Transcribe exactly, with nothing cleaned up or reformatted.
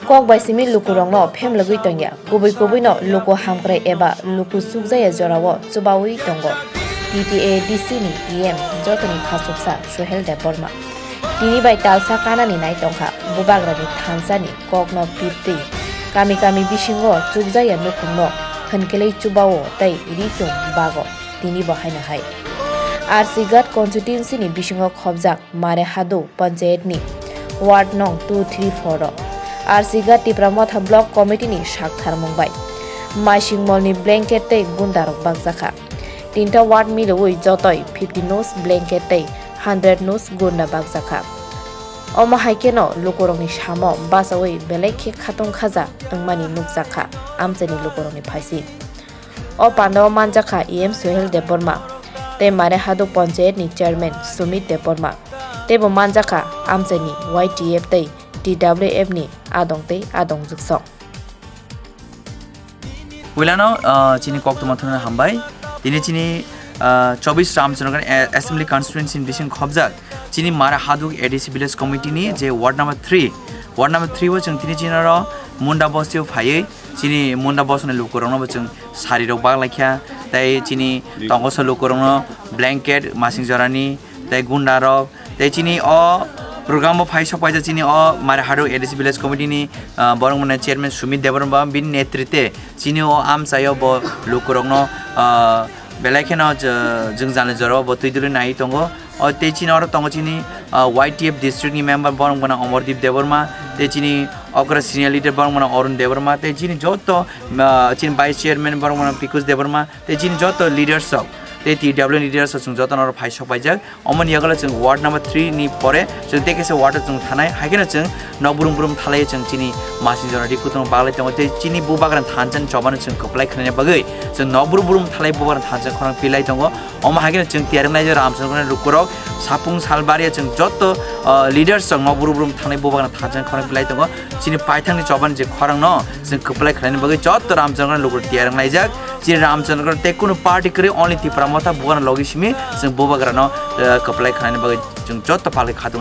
Kok bai simi lukurokno phemlogwi tongya, kubui kubuino luku hamkrai eba luku chukjaya jorao chubawi tongo. T T A D C ni E M jotoni khasuksa Suhel Debbarma. Tini bai talsa kanani nai tongkha, bubagrani thansani kokno piptwi kami kami bisingo chukjaya nukhungno hwnkelwi chubao tei ri chum bago. Tini bo haino hai. R C Ghat constituency ni bisingo khobjak Mare Hadu panchayat ni ward nong two three four o R C Ghat Tipra Motha Block Committee ni sak tharmung bai masing mol ni blanket tei gunda rok bakjakha. Tinta ward milwi jotoi fifty nos blanket tei hundred nos gunda bakjakha. Omo hai kheno lukurokni samo bachaui belai khe khatung khaja wngmani nukjakha amchaini lukurokni phaising. O pandao manjakha E M Suhel Debbarma tei Mare Hadu Panchayat ni Chairman Sumit Debbarma, teibo manjakha amchaini Y T F tei T W F ni adong tei adong juksong. Puilano, ah, chini koktwma thangna hambai. Tini chini, ah, chobbish Ramchandraganj A-, Assembly Constituency ni bising khobjak chini Mare Hadu A D C Village Committee ni je ward number three, ward number three o chwng tini chini oro Munda Bosti o phaiwi chini Munda Bosti ni lukurokno bo chwng sari rok baklaikha, tei chini tongosa lukurokno blanket masing jorani, tei gunda rok, tei chini o program o phai sok paijak chini o Mare Hadu A D C Village Committee ni, ah, borok mane Chairman Sumit Debbarma bini netrite chini o amchaio bo lukurokno, ah, belai kheno je-, jwngjal ni jorao bo twi dwlwi nai tongo. O tei chini oro tongo chini, ah, Y T F district ni member borok mane Omordeep Debbarma, tei chini okra senior leader borok mane Arun Debbarma, tei chini joto, ah, chini vice chairman borok mane Pikush Debbarma, tei chini joto leaders rok, tei T W leaders rok chwng joto no oro phai sok paijak. Omoni yagulo chwng ward number three ni pore chwng tei kaisa ward o chwng thanai, hai kheno chwng nok brum brum thalai chwng chini masing jora ri kutung baglai tongo, tei chini bubagrani thansa ni chobano chwng kwplai khlaina bagwi chwng nok brum brum thalai bubagrani thansa khorang pilai tongo. Omo hai kheno chwng tiyar wngnai je Ramchandraganj lukurok sapung salbaria chwng joto, ah, leaders rok nok brum brum thanai bubagrani thansa khorang pilai tongo. Chini paithakni chobani je khorangno chwng kwplai khlaina bagwi joto Ramchandraganj lukurok tiyar wnglaijak. Chini Ramchandraganj tei kunu party kwrwi, only Tipra Motha bubagrani logi simi chwng bubagrano, eh, kwplai khlaina bagwi chwng joto palwi khatung.